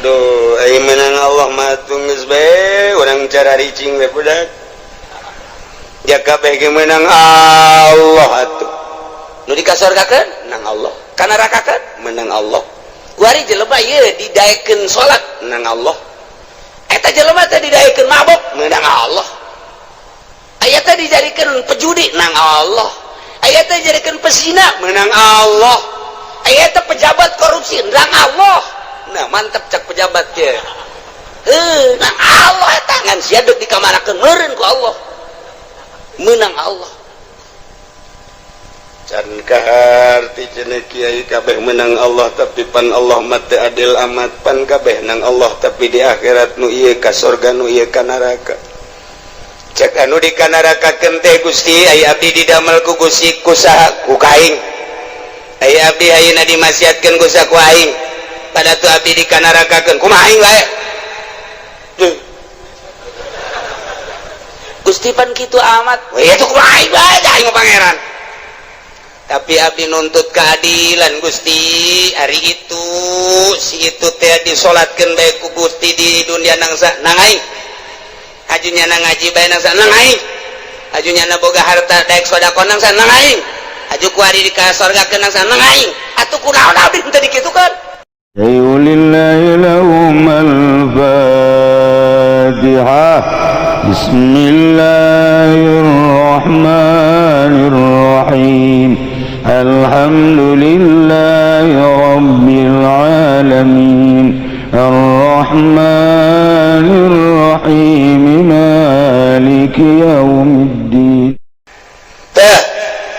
Aduh, ai menang Allah mah geus bae urang cara ricing we budak. Ya kabeh ge menang Allah atuh. Nu dikasorgakeun menang Allah, kanarakakeun menang Allah. Kuari jelema ieu didaekeun salat menang Allah. Eta jelema teh didaekeun mabok menang Allah. Aya teh dijadikeun pejudi nang Allah. Aya teh dijadikeun pesina menang Allah. Aya teh pejabat korupsi nang Allah. Nah, mantep cak pejabat ge. Heuh, nang Allah eta ngan sia deuk dikamanakeun meureun ku Allah. Menang Allah. Can kaharti cenah kiai kabeh menang Allah, tapi pan Allah mah teu adil amat, pan kabeh nang Allah tapi di akhirat nu ieu ka sorga, nu ieu ka neraka. Cek anu di kanarakakeun teh, "Gusti, ai abdi didamel ku Gusti ku saha?" "Ku kaing." "Ai abdi ayeuna dimaksiatkeun ku saha?" "Ku aing." "Pada tuh abdi dikanarakakeun kumaha aing wae?" Duh. "Gusti, pan kitu amat." "Weh, itu kumaha aing wae, aing mah pangeran, tapi abdi nuntut keadilan, Gusti. Hari itu si itu teh disolatkeun bae ku Gusti di dunia nang sa nang aing, hajunya nang ngaji bae nang sa nang aing, hajunya na boga harta daek sedekah nang sa nang aing, haju ku ari di ka sorgakeun nang sa nang aing. Atuh kunaon abdi teu dikitukeun?" لله لهم الفاتحة. بسم الله الرحمن الرحيم. الحمد لله رب العالمين، الرحمن الرحيم، مالك يوم الدين. Teh,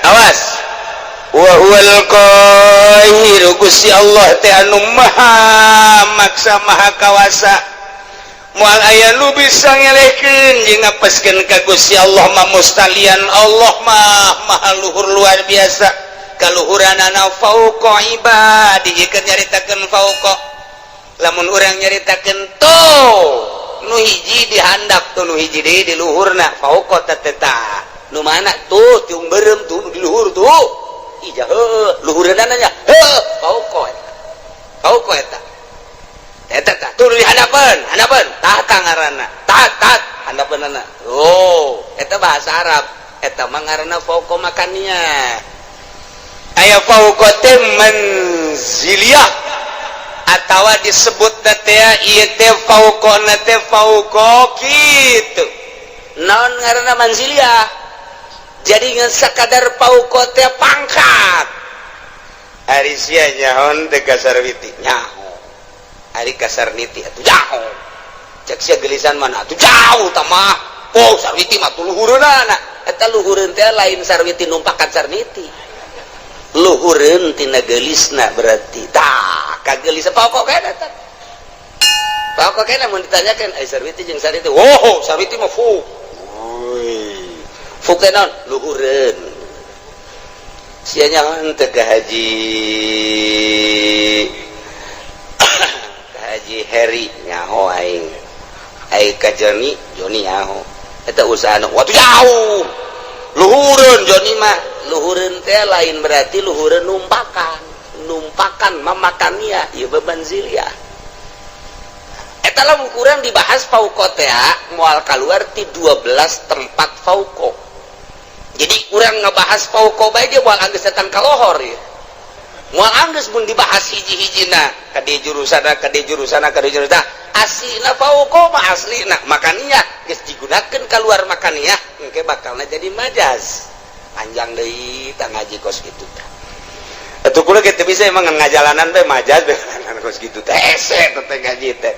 awas. Wa huwal qahiru, Gusti Allah teh anu maha maksa, maha kawasa, moal aya nu bisa ngelehkeun jeung ngapeskeun ka Gusti Allah mah. Mustalian Allah mah maha luhur, luar biasa kaluhuranana, fauqa ibadi. Keur nyaritakeun fauqa, lamun urang nyaritakeun tuh nu hiji di handap tuh, nu hiji deui di luhurna, fauqa teh tah nu mana tuh? Tiung beureum tuh nu di luhur tuh. Ija heuh, luhureunana nya heuh, fauqa eta, fauqa eta, eta tah tuh di handapeun, handapeun tah tah ngaranna tah tah handapeunana. Oh, eta bahasa Arab, eta mah ngaranna fauqa makaniya. Aya fauqa teh manziliyah atawa disebut teh ieu teh fauqa teh fauqa kitu. Naon ngaranna manziliyah? Jadi ngan sakadar fauqa teh pangkat. Ari sia nyaho teh ka Sarwiti? Nyaho. Ari ka Sarniti atuh jauh. Cek sia gelisan mana atuh jauh tah mah. Oh, Sarwiti mah tuh luhureunana. Eta luhureun teh lain Sarwiti numpakan Sarniti, luhureun tina geulisna berarti tah kagelis pokok kena eta, pokok kena. Mun ditanyakan ai Sarwiti jeung Sarniti, oh, Sarwiti mah fu fu teh naon? Luhureun. Sia nyaho teh ka Haji Heri? Nyaho aing. Ai ka Joni? Joni nyaho. Eta usaha waktu jauh, luhureun Joni mah. Luhureun teh lain berarti luhureun numpakan, numpakan mamakannya ieu bebanzilia. Eta lamun kurang dibahas fauqa teh moal keluar ti 12 tempat fauqa. Jadi urang ngebahas fauqa bae dia moal anggeus datang ka lohor ya, moal anggeus mun dibahas hiji-hijina ka di jurusana, ka di jurusana, ka di jurusana. Aslina fauqa mah aslina makaniya geus digunakeun keluar makaniya, engke bakalna jadi majaz, panjang deui tah ngaji kos kitu tah. Atuh kula kitu bisa emang ngajalanan bae majaz bae kos kitu teh, hese teh ngaji teh.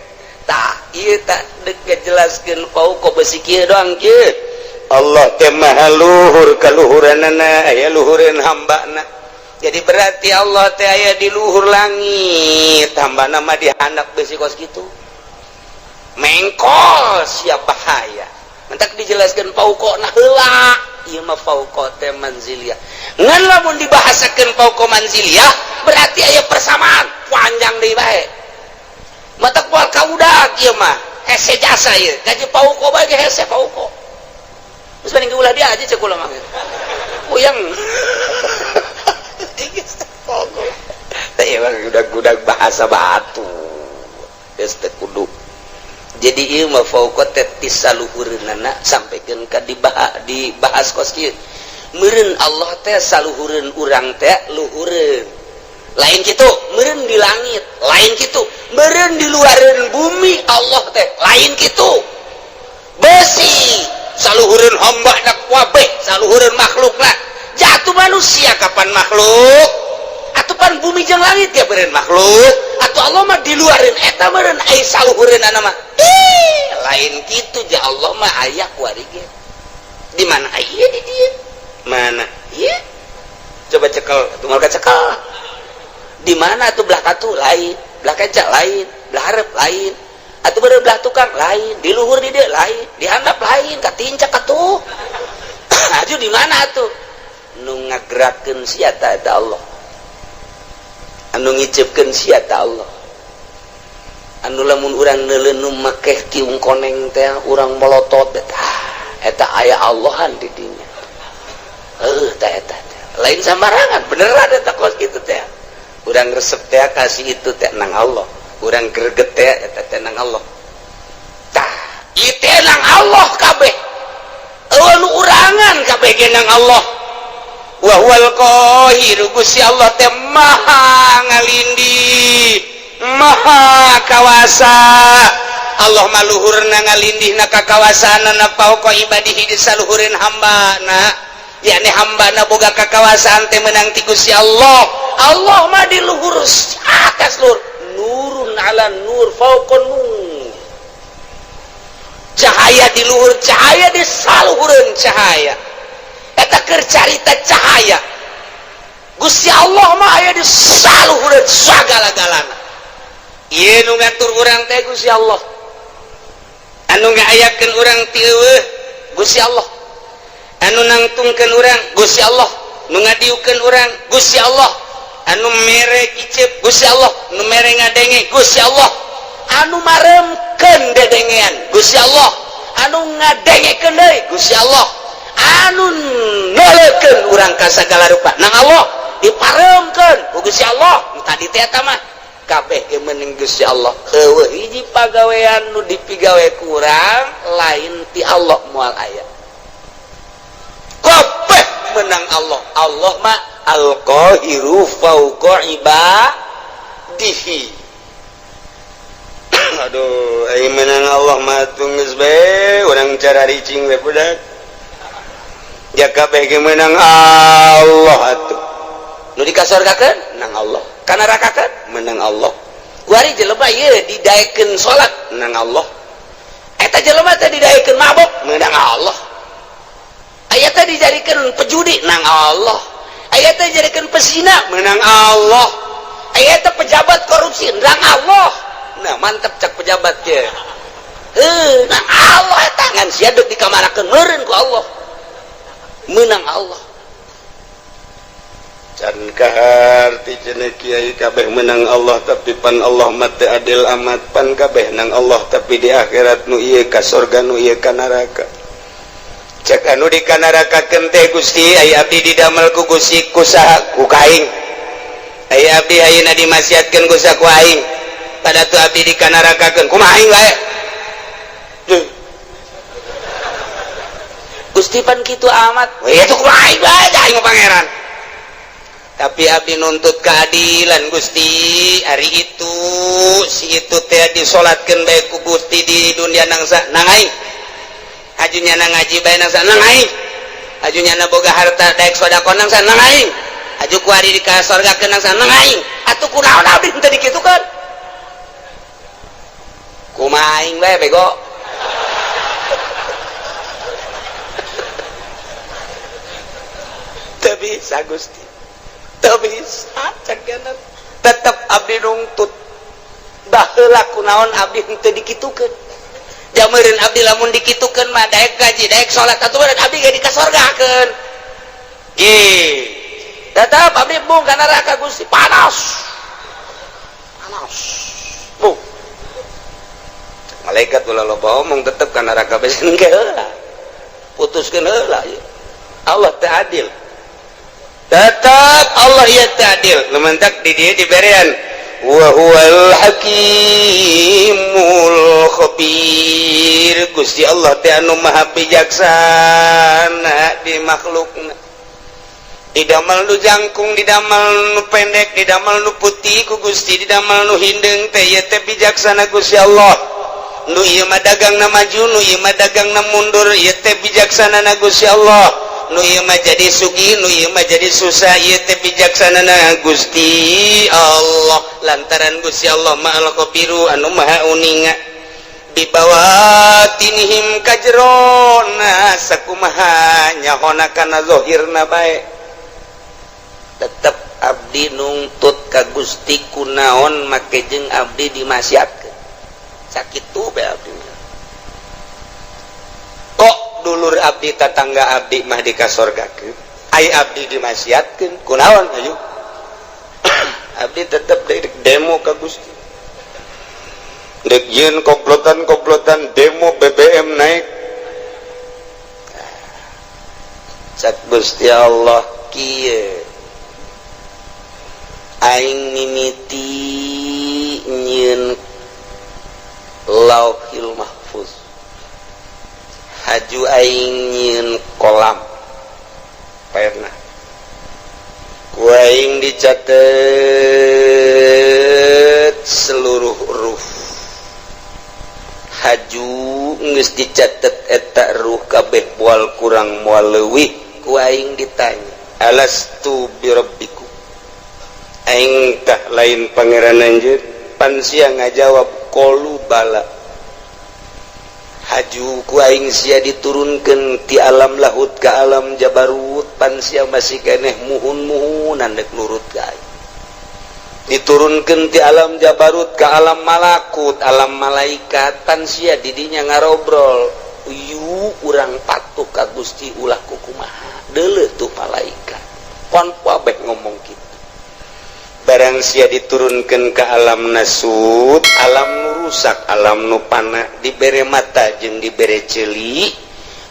Tah, ieu tah deuk ngajelaskeun fauqa besi kieu doang kieu. Allah teh maha luhur kaluhuranana, aya luhureun hambana. Jadi berarti Allah teh aya di luhur langit, hambana mah di handap besi kos kitu, mengkol siap bahaya. Mentak dijelaskan fauqa nah heula ieu mah fauqa teh manziliyah. Ngan lamun dibahasakeun fauqa manziliyah berarti aya persamaan, panjang deui bae, matak moal kaudak ieu mah, hese jasa ieu gaji fauqa bae ge hese fauqa. Terus paling ulah dia aja cek kula mah puyeng. Fauqa teh emang udah-udah bahasa batu. Geus teu kudu. Jadi ieu mah fauqa teh ti saluhureunana sampaikeun ka dibahas kos kieu. Meureun Allah teh saluhureun urang teh luhureun. Lain kitu, meureun di langit, lain kitu, meureun di luareun bumi Allah teh, lain kitu. Besi saluhureun hamba na kabeh, saluhureun makhlukna. Jatuh manusia kapan makhluk? Atuh pan bumi jeung langit ya meureun makhluk. Atuh Allah mah di luareun eta meureun ai saluhureunana mah. Ih, lain kitu ja Allah mah aya kuari ge. Di mana aya di dieu? Mana? Ieu. Coba cekel, atuh moal kacekel. Di mana tuh belah katu lain, belah kaca lain, belah hareup lain. Atuh beureum belah tukang lain, di luhur di dieu lain, di handap lain, katincak atuh. Aju di mana atuh? Nu ngagerakeun sia ta eta Allah. Anu ngiceupkeun sia ta Allah. Anu lamun urang neuleun nu makeh tiung koneng teh urang melotot eta eta aya Allahan di dinya. Heuh tah eta teh. Lain sambarangan, beneran eta kos kitu teh. Urang resep teh kasih itu teh nang Allah. Urang greget teh eta teh nang Allah. Tah, ieu teh nang Allah kabeh. Eueuh nu urangan kabeh ge nang Allah. Wa huwal qahiru, Gusti Allah teh maha ngalindih, maha kawasa. Allah mah luhurna ngalindihna kakawasaanana fauqa ibadihi di saluhureun hambana. Yakni hambana boga kakawasaan teh meunang ti Gusti Allah. Allah mah di luhur atas luhur, nurun ala nur fauqa nur. Cahaya di luhur cahaya di saluhureun cahaya. Eta keur carita cahaya. Gusti Allah mah aya di saluhureun sagala-galana. Ieu nu ngatur urang teh Gusti Allah. Anu ngaayakeun urang ti eueuh Gusti Allah. Anu nangtungkeun urang Gusti Allah, nu ngadiukeun urang Gusti Allah, anu mere iceup Gusti Allah, nu mere ngadenge Gusti Allah, anu maremkeun dedengean Gusti Allah, anu ngadengekeun deui Gusti Allah, anu neuleukeun urang ka sagala rupa nang Allah, diparemkeun ku Gusti Allah. Nu tadi teh eta mah kabeh ge meunang Gusti Allah. Eueuh hiji pagawean nu dipigawe ku urang lain ti Allah moal aya. Kabeh menang Allah. Allah mah al-qahiru fauqa ibadihi. Aduh, ai menang Allah mah geus bae urang cara ricing we budak. Ja kabeh ge menang Allah atuh. Nu dikasorgakeun nang Allah, kanarakakeun menang Allah. Kuari jelema ieu didaekeun salat nang Allah. Eta jelema teh didaekeun mabok menang Allah. Aya teh dijadikeun pejudi nang Allah. Aya teh dijadikeun pesina menang Allah. Aya teh pejabat korupsi nang Allah. Nah, mantep cak pejabat ge. Heuh, nang Allah eta ngan sia deuk dikamarakeun meureun ku Allah. Menang Allah. Can kaharti cenah kiai kabeh menang Allah, tapi pan Allah mah teu adil amat, pan kabeh nang Allah tapi di akhirat nu ieu ka sorga nu ieu ka neraka. Cek anu di kanarakakeun teh, Gusti, ai abdi didamel ku Gusti ku saha? Ku kaing. Ai abdi ayeuna dimaksiatkeun ku saha? Ku aing. Pada tu abdi dikanarakakeun kumaha aing wae. Duh. Gusti pan kitu amat. Weh itu kumaha aing wae, aing mah pangeran. Tapi abdi nuntut keadilan Gusti. Hari itu si itu teh disolatkeun bae ku Gusti di dunia nang sa nang aing. Ajunya nang ngaji bae nang sa nang aing. Ajunya na boga harta daek sedekah nang sa nang aing. Aju kuari di ka sorgakeun nang sa nang aing. Atuh kunaon abdi teu dikitukeun? Kumaha aing bae bego. Teu bisa Gusti. Teu bisa cek tetep abdi nungtut. Baheula kunaon abdi henteu dikitukeun? Jameureun abdi lamun dikitukeun mah daek gaji, daek salat atuh meureun abdi ge dikasorgakeun. Ge. Tetep abdi bung ka neraka Gusti, panas. Panas. Bung. Malaikat ulah loba omong tetep ka neraka bae engke heula. Putuskeun heula ieu. Allah teh adil. Tetep Allah ieu teh adil. Nu mentak di dieu diberean. Wa huwal hakimul khabir. Gusti Allah teh anu maha bijaksana di makhlukna. Didamel nu jangkung, didamel nu pendek, didamel nu putih ku Gusti, didamel nu hindeung teh ieu teh bijaksana Gusti Allah. Nu ieu mah dagangna maju, nu ieu mah dagangna mundur, ieu teh bijaksana na Gusti Allah. Nu ieu mah jadi sugih, nu ieu mah jadi susah, ieu teh bijaksana na Gusti Allah. Lantaran Gusti Allah mah al-khabiru anu maha uninga. Bibawatinihim kajerona sakumaha nyahona kana zahirna bae. Tetep abdi nungtut ka Gusti kunaon make jeung abdi dimaksiatkeun. Sakitu bae abdi. Kok dulur abdi tatangga abdi mah dikasorgakeun, ai abdi dimaksiatkeun kunaon ayo. Abdi tetep demo ka Gusti. Dek yeun komplotan-komplotan demo BBM naik. Cak Gusti Allah kieu. Aing mimiti nyieun Lauhil Mahfuz, haju aing nyieun kolam pernah ku aing dicatet seluruh huruf, haju geus dicatet eta ruh kabeh moal kurang moal leuwih, ku aing ditanya alastu birabbikum, aing tah lain pangeran anjeun? Pan sia ngajawab qalu bala. Haju ku aing sia diturunkeun ti alam lahut ka alam jabarut, pan sia masih keneh muhun-muhunan dek nurut ka aing. Diturunkeun ti alam jabarut ka alam malakut, alam malaikat, pan sia didinya ngarobrol, "Uyu urang patuh ka Gusti ulah kukumaha." Deuleuh tuh malaikat. Pon kabeh ngomong kitu. Barang sia diturunkan ke alam nasut, alam nu rusak, alam nu pana, dibere mata jeung dibere ceuli,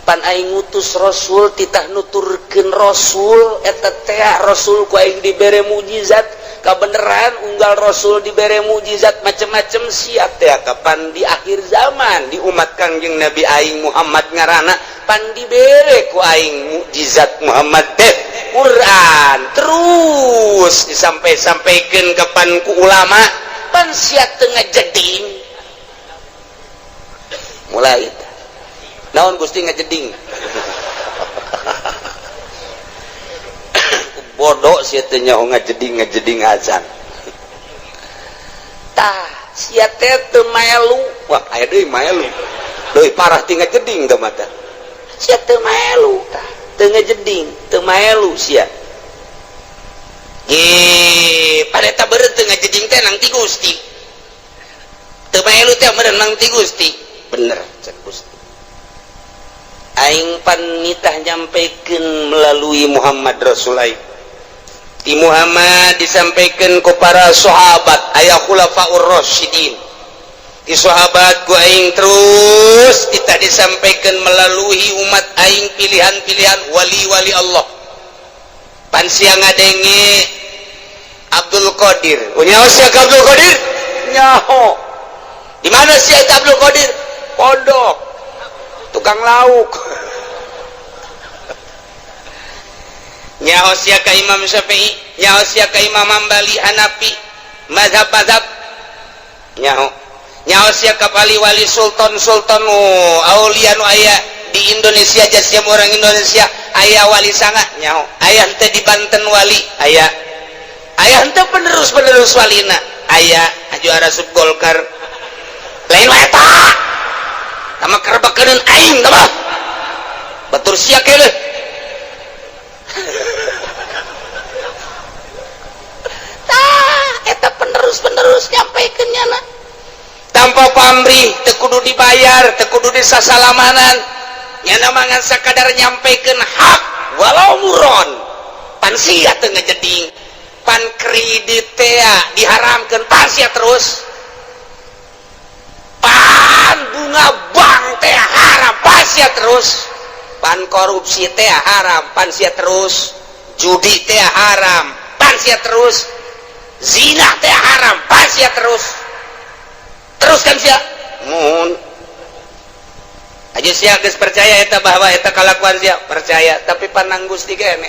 pan aing ngutus rasul titah nuturkeun rasul eta teh rasul ku aing dibere mukjizat kabeneran, unggal rasul dibere mukjizat macem-macem sia teh kapan di akhir zaman di umat Kangjeng Nabi aing Muhammad ngaranna pan dibere ku aing mukjizat Muhammad teh Quran terus disampai-sampaikan kapan ku ulama pan sia teu ngajeding. Mulai naon Gusti ngajeding? Bodoh sia teh nyaho ngajeding ngajeding azan. Tah sia teh teu maelu, wah aya deui maelu leuwih parah ti ngajeding teh mata. Sia teu maelu tah, teu ngajeding, teu maelu sia. Ge, pada beureum teu ngajeding teh nang ti Gusti. Teu maelu teh meureun nang ti Gusti. Bener cek Gusti. Aing pan nitah nyampaikan melalui Muhammad Rasul aing. Ti Muhammad disampaikan ku para sahabat aya khulafaur rasyidin. Di sahabat ku aing terus kita disampaikan melalui umat aing pilihan-pilihan wali-wali Allah. Pan sia ngadenge Abdul Qadir. Nyaho sia ka Abdul Qadir? Nyaho. Di mana sia Abdul Qadir? Pondok. Tukang lauk. Nyaho sia ka Imam Syafi'i, nyaho sia ka Imam Hambali, Hanafi, mazhab-mazhab. Nyaho. Nyaho sia ka wali-wali sultan-sultan aulia nu aya di Indonesia, jasiam orang Indonesia aya wali sanga nyaho. Aya henteu di Banten wali, aya. Aya henteu penerus-penerus walina, aya aju arasup Golkar. Lain wae eta. Tama kerbekeun aing tama. Batur sia keneh. Tah eta penerus-penerus nyampaikeun nyana. Tanpa pamrih, teu kudu dibayar, teu kudu disasalamanan. Nyana mangan sakadar nyampaikeun hak walau muron. Pan sia teu ngajeding, pan kredit teh diharamkeun, pan sia terus. Pan bunga bank teh haram, pan sia terus. Pan korupsi teh haram, pan sia terus. Judi teh haram, pan sia terus. Zina teh haram, pas ya terus. Teruskan sia. Mun aja sia geus percaya eta bahwa eta kalakuan sia, percaya, tapi panang Gusti kene.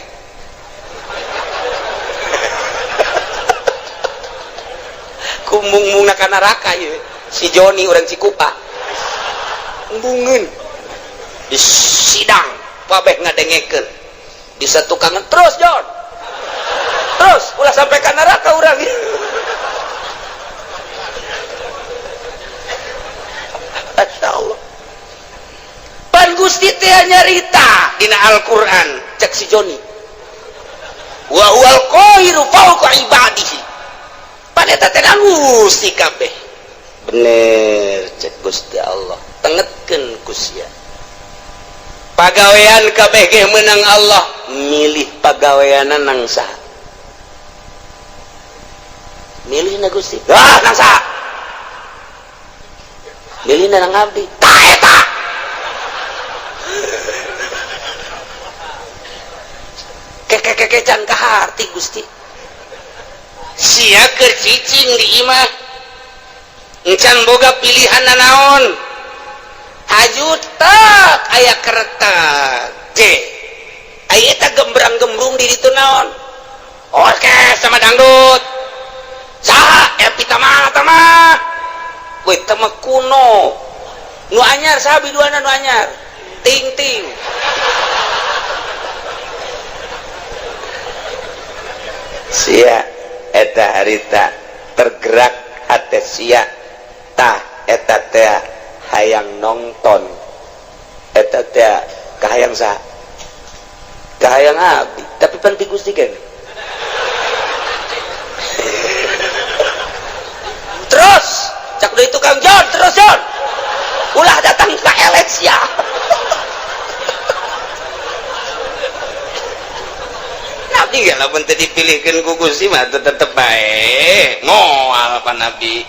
Kumung-mungna ka neraka ieu. Si Joni urang Cikupa. Embungeun. Di sidang kabeh ngadengekeun. Di satukangan terus Jon. Terus ulah sampai ka neraka urang. Masya Allah. Pan Gusti teh nyarita dina Al-Qur'an cek si Joni. Wa huwal qahiru fawqa ibadihi. Pan eta teh Gusti kabeh. Bener cek Gusti Allah. Tengetkeun ku sia. Pagawean kabeh ge meunang Allah, milih pagaweanna nang saha? Milih na Gusti. Ah, nang saha? Milih na nang abdi. Tah eta. Keke-keke can kaharti Gusti. Sia keur cicing di imah. Encan boga pilihan nanaon. Haju tak aya kereta C. Aya eta gembrang-gembrung di ditu naon? Orkes sama dangdut. Saha Epi Tamah mah. Weh teh mah kuno. Nu anyar saha biduana nu anyar? Ting-ting. Sia eta harita tergerak hate sia tah eta teh hayang nonton eta teh kahayang saha? Kahayang abdi, tapi pan ti Gusti kan. Terus cak deui tukang Jon, terus Jon. Ulah datang ka elet sia. Nabi ge lamun teu dipilihkeun ku Gusti mah tetep bae moal pan abdi.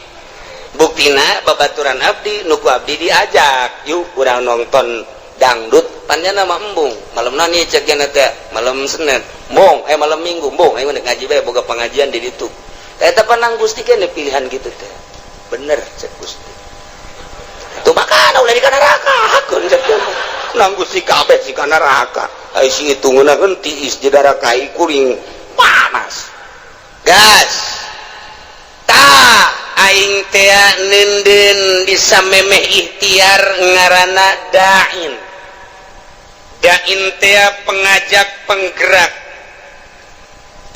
Buktina babaturan abdi nu ku abdi diajak yuk urang nonton dangdut panjana mah embung malam nani cek jana teh malam Senin embung malam Minggu embung ayo nek ngaji bae boga pengajian di ditu eta panang Gusti kene pilihan gitu teh bener cek Gusti tuh makana ulah di kana neraka hakeun cek jana nang Gusti kabeh si kana neraka ai si itu ngeunaheun tiis di darah kai kuring panas gas tah aing teh nenden bisa memeh ikhtiar ngaranna da'in. Da'in teh pengajak penggerak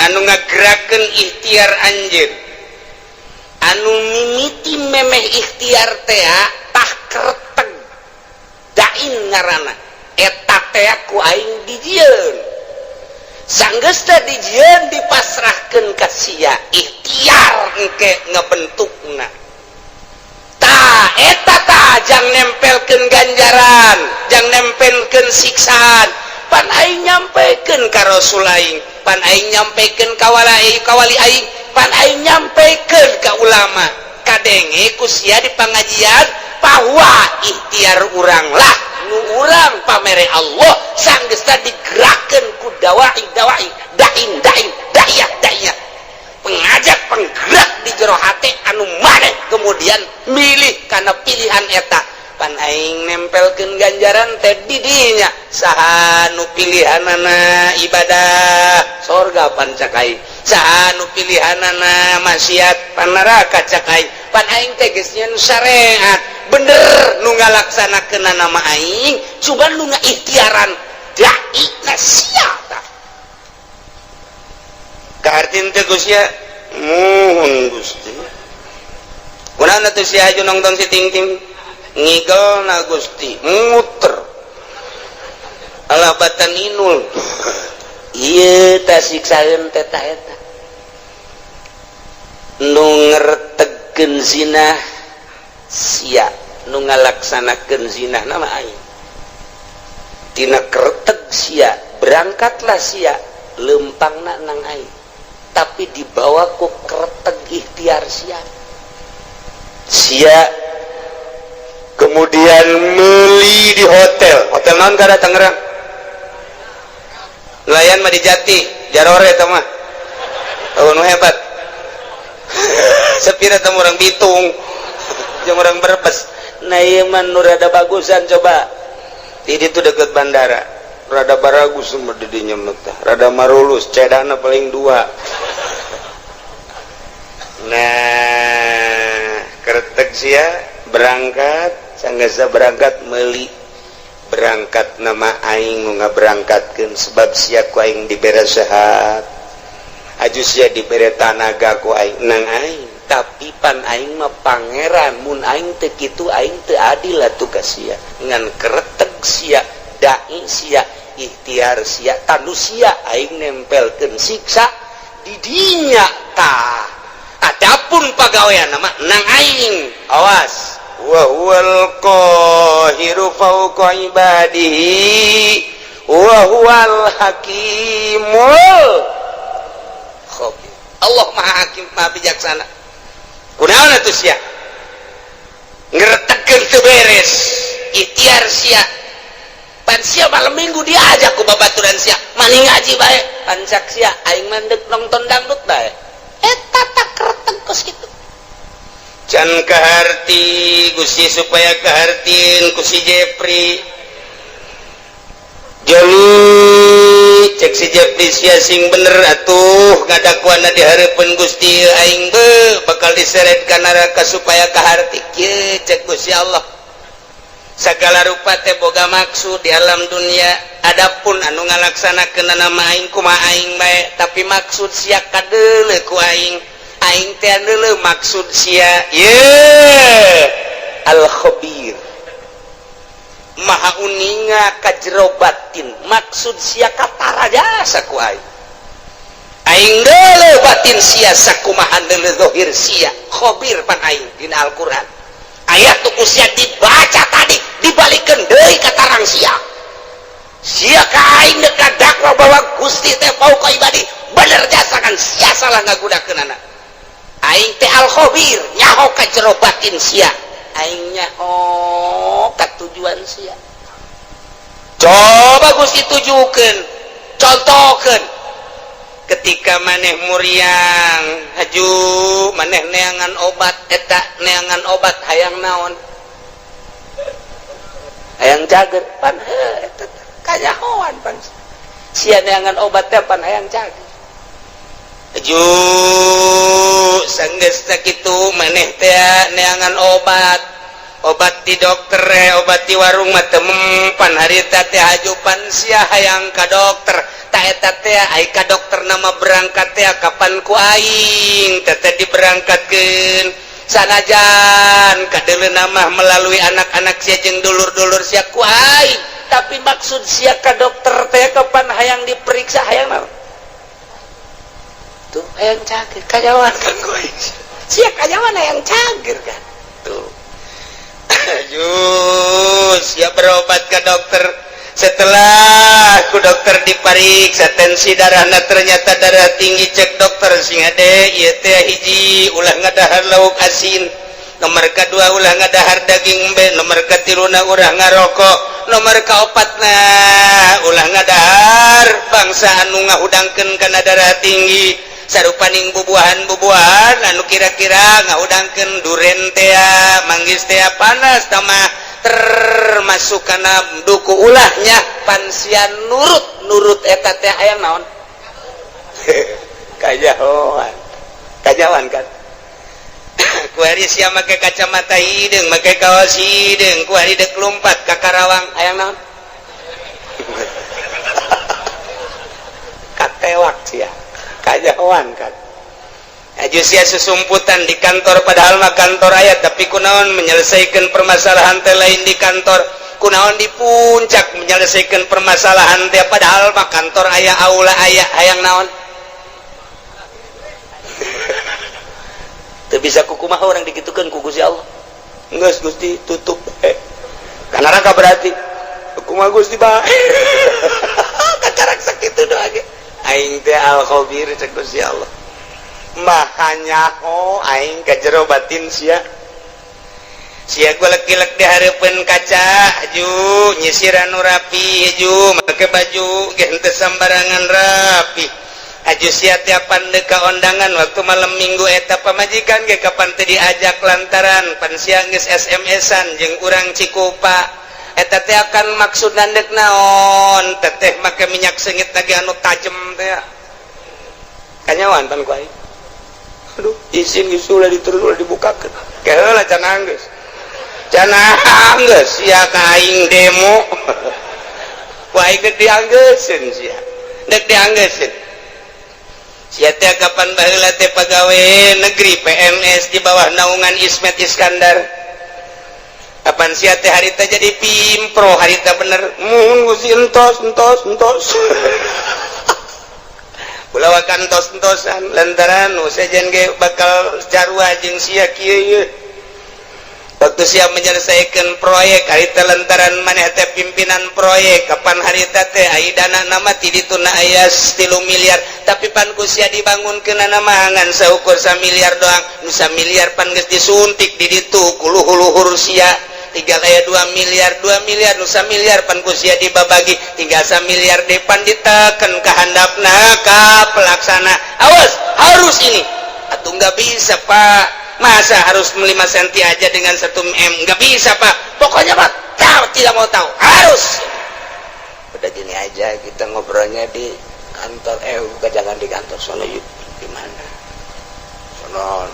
anu ngagerakeun ikhtiar anjeun anu mimiti memeh ikhtiar teh tah kerteg da'in ngaranna eta teh ku aing dijieun sanggeus teh dijieun dipasrahkeun ka sia ikhtiar engke ngebentukna tah eta tah jang nempelkeun ganjaran jang nempelkeun siksaan pan aing nyampekeun ka rasul aing pan aing nyampekeun ka wali aing pan aing nyampekeun ka ulama kadenge ku sia di pangajian bahwa ikhtiar urang lah nu urang pamere Allah sanggeusna digerakkeun ku dawai dawai dain dain da'iyah da'iyah pengajak penggerak di jero hate anu maneh kemudian milih karena pilihan eta pan aing nempelkeun ganjaran teh di dinya saha nu pilihanana ibadah sorga pan cak aing saha nu pilihanana maksiat pan neraka cak aing pan aing teh geus nyeun syariat bener nu ngalaksanakeun nama aing cuman nu ngaikhtiaran dai na sia tah kahartin teh Gusti muhun Gusti kunaon atuh sia aju nongton si ting-ting ngigel na Gusti muter alah batan inul ieu tah siksaeun teh ta eta nu ngertegkeun zina sia nu ngalaksanakeun zina nama aing tina kerteg sia berangkatlah sia lempangna nang aing tapi dibawa ku kerteg ikhtiar sia sia kemudian meli di hotel hotel naon kada Tangerang nelayan mah di Jati jarore eta mah nu hebat Sepira teh orang Bitung jeung orang Brebes. Nah, ieu mah nu rada bagusan, coba di ditu deket bandara, rada baragus mah di dinya mah teh, rada marulus, cedana paling dua. Nah, kretek sia berangkat, sanggasa berangkat meuli, berangkat nama aing nu ngaberangkatkeun, sebab sia ku aing dibere sehat, aju sia dibere tanaga ku aing, nang aing. Tapi pan aing mah pangeran, mun aing teu kitu aing teu adil atuh ka sia. Ngan kretek sia, dai sia, ikhtiar sia, tanu sia aing nempelkeun siksa di dinya tah. Adapun pagawean nama nang aing, awas. Wa huwal qahiru fawqa ibadihi wa huwal hakimul khabir. Allah Maha Hakim, Maha Bijaksana. Kunaon atuh sia ngretekeun teu beres ikhtiar sia? Pan sia malam Minggu diajak ku babaturan sia, mani ngaji bae, pan cak sia aing mah deuk nonton dangdut bae. Eta tak kreteg kos kitu. Can kaharti Gusti, supaya kahartin ku si Jepri. Joni, cek si Jepri, sia sing bener atuh ngadakuana di hareupeun Gusti, aing be bakal diseret ka neraka. Supaya kaharti kieu, cek Gusti Allah, segala rupa teh boga maksud di alam dunia. Adapun anu ngalaksanakeun nama aing kumaha aing bae, tapi maksud sia kadeuleu ku aing, aing teh deuleu maksud sia. Ye al khabir, maha uninga ka jero batin. Maksud sia katara jasa ku aing, aing deuleu batin sia sakumaha deuleu zahir sia. Khabir pan aing. Dina Al-Qur'an ayat tuh ku sia dibaca tadi, dibalikeun deui ka tarang sia. Sia ka aing deuk dakwa bahwa Gusti teh fauqa ibadi, bener jasa kan sia salah ngagunakeunana. Aing teh al khabir, nyaho ka jero batin sia, aing nyaho ka tujuan sia. Coba Gusti tujukeun, contohkeun ketika maneh muriang, haju maneh neangan obat. Eta neangan obat hayang naon? Hayang cager. Pan heuh, eta kanyahoan pan sia neangan obat teh pan hayang cager. Haju sanggeus sakitu maneh teh neangan obat, obat di dokter, obat di warung mah teu mempan harita teh. Haju pan sia hayang ka dokter. Ta eta teh ai ka dokter nama berangkat teh kapan ku aing teh teh diberangkatkeun, sanajan kadeuleu nama melalui anak-anak sia jeung dulur-dulur sia ku aing. Tapi maksud sia ka dokter teh kapan hayang diperiksa, hayang naon tuh? Hayang cager. Kanyahoan kan ku aing sia kanyahoan hayang cager kan tuh. Ayo siap berobat ke dokter. Setelah ku dokter diperiksa tensi darahna, ternyata darah tinggi. Cek dokter, sing hade ieu teh, hiji, ulah ngadahar lauk asin, nomor kedua ulah ngadahar daging embe, nomor katiluna ulah ngarokok, nomor kaopatna ulah ngadahar bangsa anu ngahudangkeun kana darah tinggi, sarupaning bubuahan-bubuahan anu kira-kira ngahudangkeun, duren tea, manggis tea, panas tamah termasuk kana duku ulahnya. Pan sia nurut nurut eta teh hayang naon? Kanyahoan, kanyahoan kan kuari sia make kacamata hideung, make kaos hideung, kuari dek lumpat ka Karawang hayang naon? Katewak sia, kanyahoan kan. Aju sia susumputan di kantor, padahal mah kantor aya, tapi kunaon menyelesaikan permasalahan teh lain di kantor? Kunaon di puncak menyelesaikan permasalahan teh, padahal mah kantor aya, aula aya? Hayang naon? Teu bisa kukumaha orang dikitukeun ku Gusti Allah. Geus Gusti, tutup ka neraka berarti. Kumaha Gusti bae, kakarak sakitu doa ge. Aing teh al khabir, cek Gusti Allah, maha nyaho aing ka jero batin sia. Sia golek-gilek di hareupeun kaca, ju nyisiran nu rapi, ju make baju ge henteu sambarangan rapi. Aju sia tiapan deka undangan waktu malam Minggu, eta pamajikan ge kapan teu diajak lantaran pan sia geus SMS-an jeung urang Cikupa. Eta teh akan maksud dek naon teteh, make minyak seungit lagi anu tajem teh kanyawan pan ku aing. Aduh, izin geus, ulah diterus, ulah dibukakeun. Keheula can anggeus, can anggeus sia ka aing demo. Ku aing dek dianggeuseun, sia dek dianggeuseun. Sia teh kapan baheula teh pagawe negeri PNS di bawah naungan Ismet Iskandar. Kapan sia teh harita jadi pimpro, harita bener mun Gusti, entos entos entos, ulah entos entosan lantaran nu sejen ge bakal carua jeung sia kieu ieu. Waktu sia menyelesaikan proyek harita lantaran maneh teh pimpinan proyek, kapan harita teh ai dana nama ti ditu na aya 3 miliar, tapi pan ku sia dibangun kena nama ngan saukur miliar doang. Nu miliar pan geus disuntik di ditu ku luhur-luhur sia, tinggal aya 2 miliar. 2 miliar, nu miliar pan ku sia dibabagi, tinggal miliar depan diteken ke handapna ka pelaksana, "Awas, harus ini." "Atau nggak bisa, Pak, masa harus 5 cm aja dengan 1 m? Nggak bisa, Pak." "Pokoknya, Pak, tahu tidak mau tahu, harus." "Udah, gini aja, kita ngobrolnya di kantor." "Eh, bukan, jangan di kantor sono." "Yuk." "Di mana?" "Sono,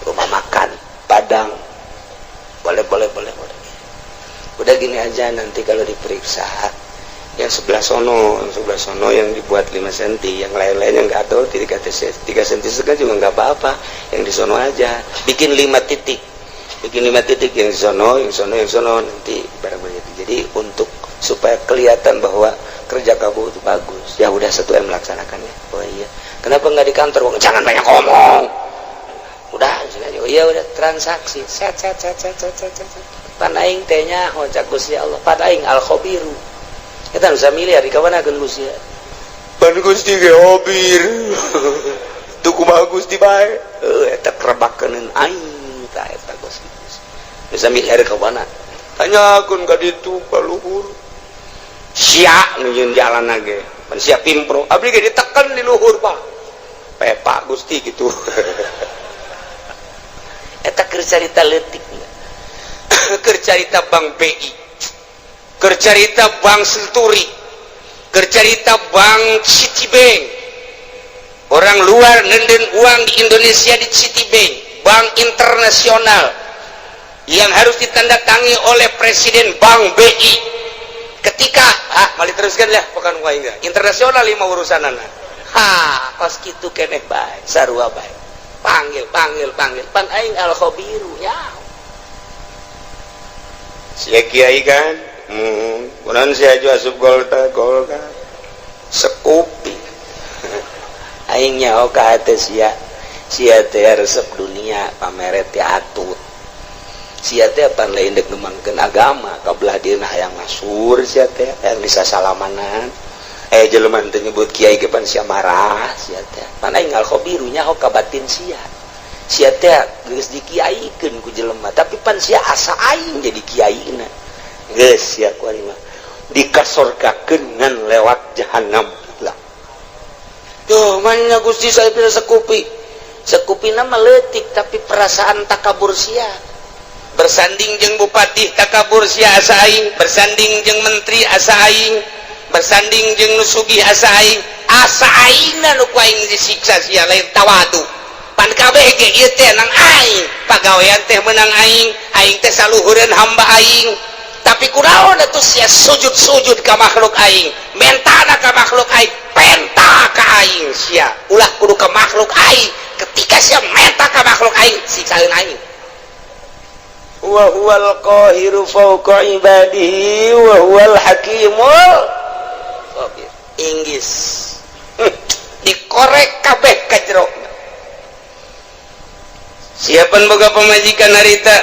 rumah makan Padang." "Boleh, boleh, boleh, boleh." "Udah, gini aja, nanti kalau diperiksa yang sebelah sono, yang sebelah sono yang dibuat 5 cm, yang lain-lain yang nggak tahu 3 3 cm setengah juga nggak apa-apa. Yang di sono aja bikin 5 titik, bikin 5 titik, yang di sono, yang sono, yang sono, nanti barang begitu. Jadi untuk supaya kelihatan bahwa kerja kamu itu bagus." "Ya udah, 1 M laksanakannya." "Oh iya, kenapa nggak di kantor?" "Jangan banyak ngomong, udah sini aja." "Oh iya, udah." Transaksi set set set set set set set. Pan aing teh nyaho cak Gusti Allah, pan aing al khabiru. Kita bisa miliar di kawan akan Gusti. Pan Gusti ge hobir tuh, kumaha Gusti bae eta kerebakeun aing ta eta. Gusti bisa miliar ka mana, tanyakeun ka ditu ka luhur. Sia nu jalan ge pan sia pimpro, abdi ge ditekan di luhur, Pak. Pepa Gusti gitu. Eta keur carita leutik, keur carita Bank BI, keur carita Bank Century, keur carita Bank Citibank. Orang luar nenden uang di Indonesia di Citibank, bank internasional yang harus ditandatangi oleh Presiden Bank BI ketika ah mali teruskan ya, bukan enggak internasional lima urusan anak. Ha, kos kitu keneh bae, sarua bae. Panggil, panggil, panggil, pan aing al khabiru nya. Sia kiai kan, kunaon sia aju asup Golkar? Golkar sekupi. Aing nyaho ka hate sia, sia teh resep dunia, pameret teh atut. Sia teh pan lain dek ngembangkeun agama, kabelah dieuna hayang masur. Sia teh hayang disasalamanan, eh jelema teh nyebut kiai ge pan sia marah. Sia teh pan aing al khabiru, nyaho ka batin sia. Sia teh geus dikiaikeun ku jelema, tapi pan sia asa aing jadi kiaina. Geus sia ku mah dikasorgakeun ngan lewat jahanam lah. Tuh mana Gusti, saya tidak sekupi. Sekupi nama leutik, tapi perasaan takabur sia. Bersanding jeung bupati takabur sia asa aing, bersanding jeung menteri asa aing, bersanding jeung nu sugih asa aing, asa aingna nu ku aing disiksa sia, lain tawadu. Pan kabeh ge ieu teh nang aing, pagawean teh menang aing, aing teh saluhureun hamba aing. Tapi kunaon atuh sia sujud-sujud ka makhluk aing, mentana ka makhluk aing, penta ka aing sia? Ulah, kudu ka makhluk aing. Ketika sia menta ka makhluk aing, siksaeun aing. Wa huwal qahiru fawqa ibadihi wa huwal hakimul khabir. Inggis dikorek kabeh ka jero. Siapan boga pamajikan harita,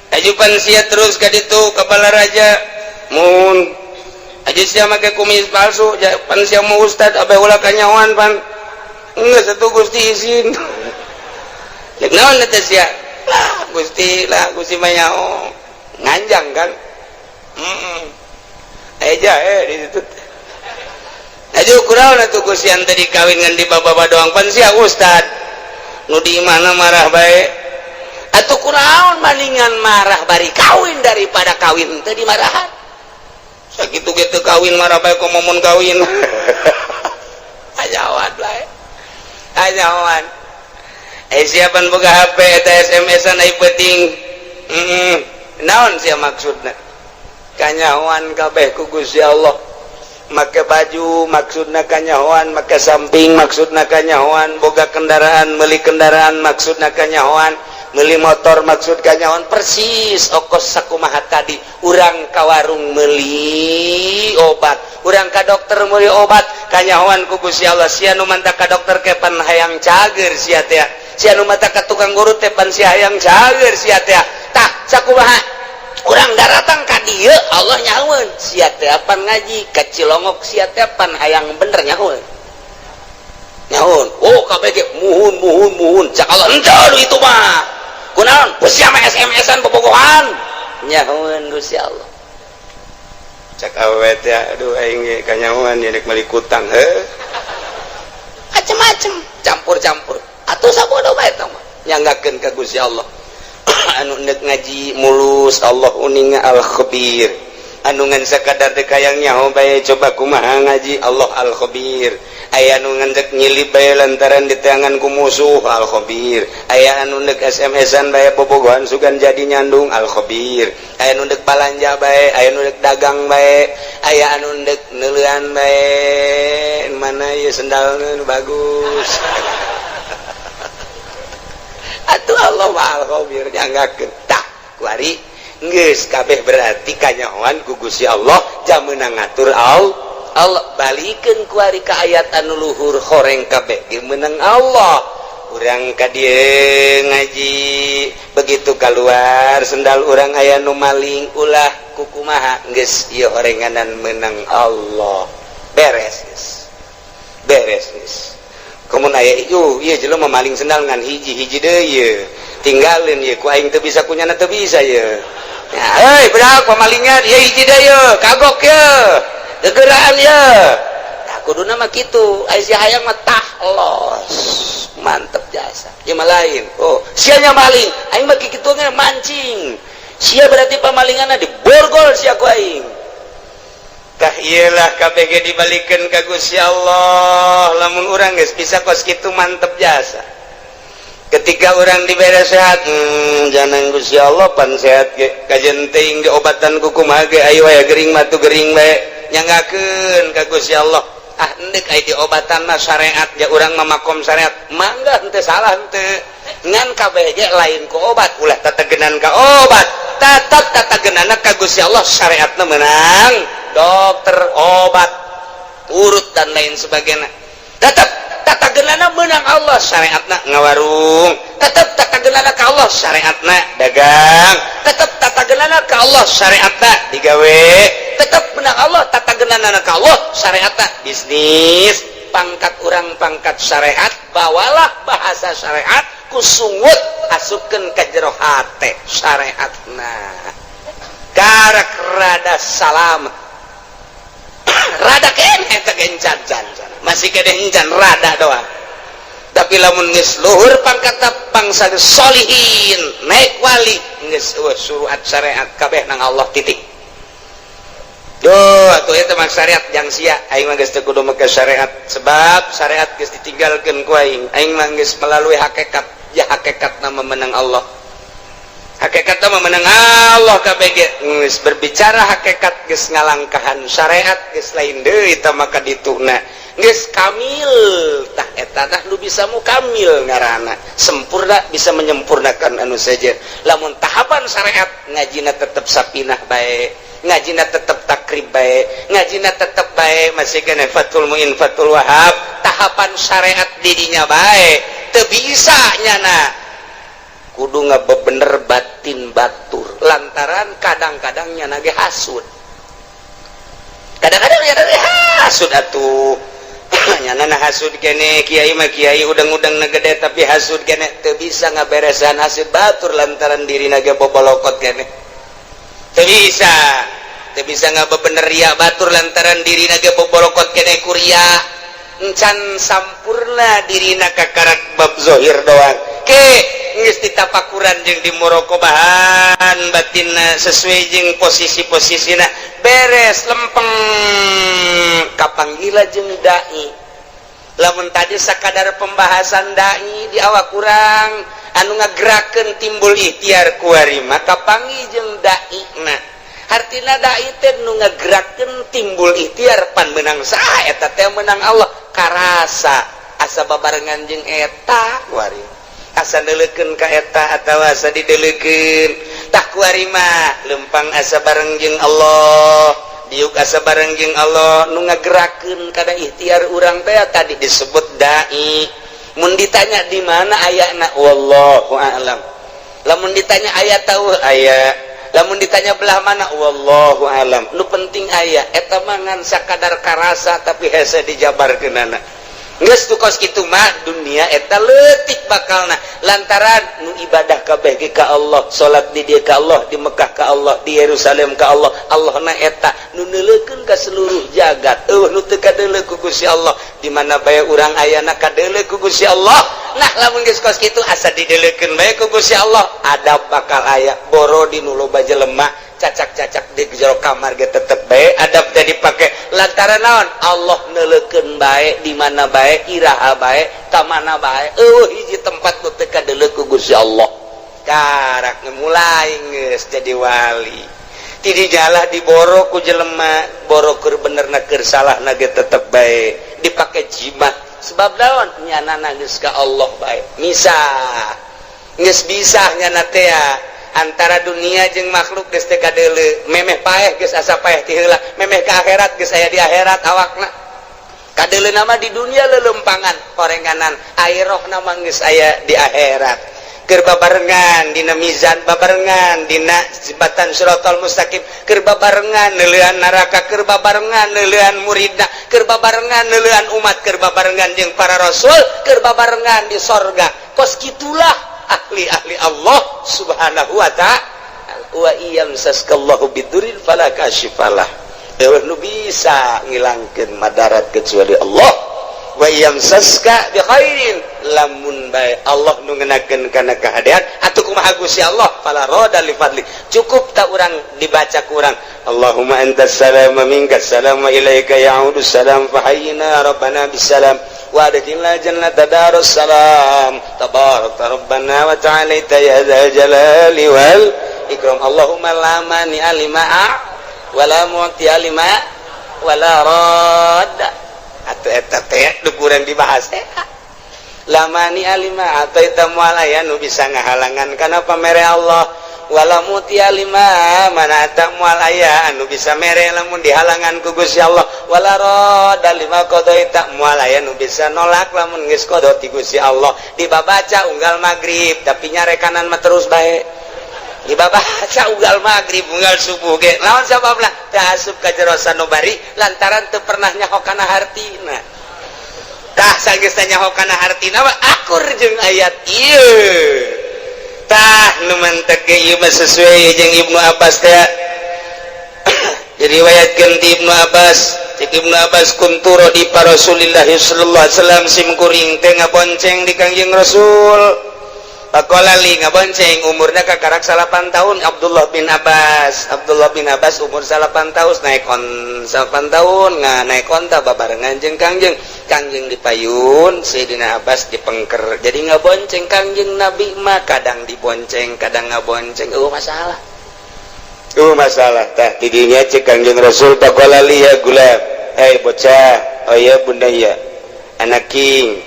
Ajupan sia terus ka ditu ka Balaraja mun aju sia make kumis palsu, pan sia mau ustad abe ulah kanyawan. Pan geus atuh Gusti, izin. Cek naon eta sia? "Lah Gusti, lah Gusti mah nyaho." Nganjang kan. Heeh, aja eh di situ. Aja kunaon atuh ku sia tadi kawin ngan dibawa doang, pan sia ustad nu di mana marah bae. Atuh kunaon, maningan marah bari kawin daripada kawin teu dimarahan. Sakitu gitu kawin marah bae, komo mun kawin. Ajawan bae, ajawan. Eh, siapan boga HP eta SMS-an ai penting. Naon sia maksudna? Kanyahoan kabeh ku Gusti Allah. Make baju maksudna kanyahoan, make samping maksudna kanyahoan, boga kendaraan, meuli kendaraan maksudna kanyahoan, meuli motor maksud kanyahoan. Persis okos sakumaha tadi, urang ka warung meuli obat, urang ka dokter meuli obat, kanyahoan ku Gusti Allah. Sia nu mantak ka dokter ke pan hayang cager sia teh, sia nu mantak ka tukang urut teh pan sia hayang cager sia teh. Tah, sakumaha urang daratang ka dieu, Allah nyahoeun sia teh pan ngaji ka Cilongok, sia teh pan hayang bener, nyahoeun, nyahoeun. Oh, KBG muhun muhun muhun. Cak Allah, henteu itu mah. Kunaon sia mah SMS-an bobogohan? Nyahoeun Gusti Allah. Cak awewe teh, aduh, aing ge kanyahoan rek meuli kutang heuh. Macem-macem, campur-campur atuh, sabodo bae eta mah, nyanggakeun ka Gusti Allah. Anu ndek ngaji mulus, Allah uninga, al khabir. Anu ngan sakadar teu kayang nyaho bae, coba kumaha ngaji, Allah al khabir. Aya anu ngan dek nyilip bae lantaran diteangan ku musuh, al khabir. Aya anu ndek SMS-an bae, bobogohan sugan jadi nyandung, al khabir. Aya anu ndek balanja bae, aya anu ndek dagang bae, aya anu ndek neuleuan bae, mana ieu sendalna nu bagus. Atuh Allah al khabir, nyanggakeun. Tah, kuari geus kabeh berarti kanyahoan ku Gusti Allah, jam meunang ngatur Allah. Allah balikeun kuari ka ayat anu luhur, horeng kabeh ge meunang Allah. Urang ka dieu ngaji, begitu keluar sendal urang aya nu maling, ulah kukumaha, geus ieu horenganan meunang Allah, beres geus, beres geus. Komun aya ieu ieu jelema maling sendal ngan hiji, hiji deui ieu tinggalin ieu, ku aing teu bisa, kunyana teu bisa ieu. Ya, hei budak pemalingan ieu, hiji deui ieu, kagok ieu, gegeraan ieu. Tah, kuduna mah kitu. Aya si hayang mah tah los mantep jasa ieu mah lain. Oh, sia nya maling, aing mah kitu ge mancing sia, berarti pamalinganna diborgol sia ku aing. Tah, iyalah, KBG dibalikan ka Gusti Allah. Lamun urang geus bisa kos kitu, mantep jasa. Ketika orang dibere sehat, jangan Gusti Allah pan sehat ge kajen teuing diobatan ku kumaha ge, ayo aya gering mah tuh gering bae, nyanggakeun ka Gusti Allah. Ah, endek aya diobatan mah syariat ya, urang mah makom syariat, mangga, henteu salah henteu. Ngan kabeh ge lain ku obat, ulah tategenan ka obat, tetap tatagenana ka Gusti Allah. Syariatna menang dokter, obat urut dan lain sebagainya, tetap tatagenana menang Allah. Syariatna ngawarung, tetap tatagenana ka Allah. Syariatna dagang, tetap tatagenana ka Allah. Syariatna digawe, tetap menang Allah. Tatagenana ka Allah. Syariatna bisnis. Pangkat urang pangkat syariat, bawalah bahasa syariat, kusungut asupkeun ka jero hate syariatna, karak rada salam, rada keneh teh gencan can, masih kene encan, rada doang. Tapi lamun geus luhur pangkat, bangsa solihin, naik wali, geus suruhat syariat kabeh nang Allah, titik. Duh, atuh eta mah syariat jang sia. Aing mah geus teu kudu make syariat, sebab syariat geus ditinggalkeun ku aing. Aing mah geus melalui hakikat ya, hakikat nama menang Allah, hakikat nama menang Allah. KBG geus berbicara hakikat, geus ngalangkahan syariat, geus lain deui eta maka dituna geus kamil. Tah, eta tah nu bisa mukamil ngaranna, sempurna, bisa menyempurnakan anu saja. Lamun tahapan syariat, ngajina tetep sapinah bae, ngajina tetep takrib bae, ngajina tetep bae, masih kena Fathul Muin, Fathul Wahab, tahapan syariat didinya bae, teu bisa nyana kudu ngabebener batin batur, lantaran kadang-kadang nyana ge hasud, kadang-kadang nyana ge hasud. Atuh nyana na hasud kene, kiai mah kiai udang-udang na gede, tapi hasud kene, teu bisa ngaberesan hasud batur lantaran diri ge bobolokot kene, teu bisa. Teu bisa ngabebener ria batur lantaran dirina ge boborokot kene ku ria. Encan sampurna dirina kakarak bab zohir doang. Ke geus ditapakuran jeung dimuroqobahan batinna sesuai jeung posisi-posisina, beres, lempeng, kapanggila jeung dai. Lamun tadi sakadar pembahasan dai di awak kurang anu ngagerakeun timbul ikhtiar, kuari maka panggih jeung dai. Nah, hartina dai teh nu ngagerakeun timbul ikhtiar. Pan menang saha eta teh? Menang Allah. Karasa asa babarengan jeung eta kuari, asa neuleukeun ka eta atawa asa dideulekeun. Tah, kuari mah lempang asa bareng jeung Allah, diuk asa bareng jeung Allah. Nu ngagerakeun kana ikhtiar urang teh tadi disebut dai. Mun ditanya di mana ayana, wallahu a'lam. Lamun ditanya aya tahu aya, lamun ditanya belah mana, wallahu a'lam. Nu penting aya. Eta mah ngan sakadar karasa, tapi hese dijabarkeunana. Geus tu kos kitu mah dunia eta leutik bakalna, lantaran nu ibadah kabeh ge ka Allah, salat di dieu ka Allah, di Mekah ka Allah, di Yerusalem ka Allah. Allah na eta nu neuleukeun ka seluruh jagat. Euweuh nu teu kadeuleu ku Gusti Allah. Di mana bae urang ayana kadeuleu ku Gusti Allah. Nah, lamun geus kos kitu, asa dideuleukeun bae ku Gusti Allah, adab bakal aya. Boro di nu loba jelema, cacak-cacak di jero kamar ge tetep bae adab teh dipake. Lantaran naon? Allah neuleukeun bae, di mana bae, iraha bae, ka mana bae. Euweuh hiji tempat nu teu kadeuleu ku Gusti Allah. Karak mulai geus jadi wali ti dijalah, diboro ku jelema, boro keur bener na keur salah na ge tetep bae dipake jimat. Sebab naon? Nyana geus ka Allah bae, misah geus bisa nyana teh antara dunia jeung makhluk geus teu kadeuleu. Memeh paeh geus asa paeh ti heula, memeh ka akhirat geus aya di akhirat awakna. Kadeuleu nama di dunia lelempangan korenganan, akhirah nama geus aya di akhirat. Keur babarengan dina mizan, babarengan dina jembatan Shiratal Mustaqim, keur babarengan neuleuan neraka, keur babarengan neuleuan muridna, keur babarengan neuleuan umat, keur babarengan jeung para rasul, keur babarengan di sorga. Kos kitulah ahli-ahli Allah Subhanahu wa ta'ala. Wa iyamsaskallahu bidurrin fala kashifalah, euweuh nu bisa ngilangkeun madarat kecuali Allah. Wa yamsaska bi khairin, lamun bae Allah nu ngenakeun kana kahadean atuh kumaha Gusti Allah, fala radda li fadli. Cukup tak urang dibaca ku urang, Allahumma antas salam wa minkas salam wa ilaika ya'udu salam, fahayyina rabbana bisalam wa adkhilna jannata darus salam, tabarakta rabbana wa ta'alaita ya dzal jalali wal ikram. Allahumma la mani'a lima wala mu'tiya lima wala radda. Atuh eta teh nu kurang dibahas teh, la mani'a lima a'thaita, moal aya nu bisa ngahalangan kana pamere Allah, wala mu'tiya lima mana'ta, moal aya anu bisa mere lamun dihalangan ku Gusti Allah, wala radda lima qadaita, moal aya nu bisa nolak lamun geus qada ti Gusti Allah. Dibabaca unggal magrib, tapi nyarekanan mah terus bae dibabaca unggal magrib, unggal subuh ge. Naon sababna? Teu asup ka jero sanubari lantaran teu pernah nyaho kana hartina. Tah, sanggeus nyaho kana hartina mah akur jeung ayat ieu. Tah, nu mantek ge ieu mah sesuai jeung Ibnu Abbas teh. Diriwayatkeun ti Ibnu Abbas, cek Ibnu Abbas, kuntu radifa Rasulillah sallallahu alaihi wasallam, sim kuring teh ngabonceng di Kangjeng Rasul. Faqala li, ngabonceng umurna kakarak 9 tahun Abdullah bin Abbas. Abdullah bin Abbas umur 9 tahun, naik on 9 tahun nga naik onta babarengan jeung Kangjeng. Kangjeng dipayun, Sayyidina Abbas dipengker. Jadi ngabonceng Kangjeng Nabi mah kadang dibonceng, kadang ngabonceng. Oh, masalah. Oh, masalah. Tah, tidinya cek Kangjeng Rasul, faqala li ya gulam, hey bocah, oh ya bunayya, anak king,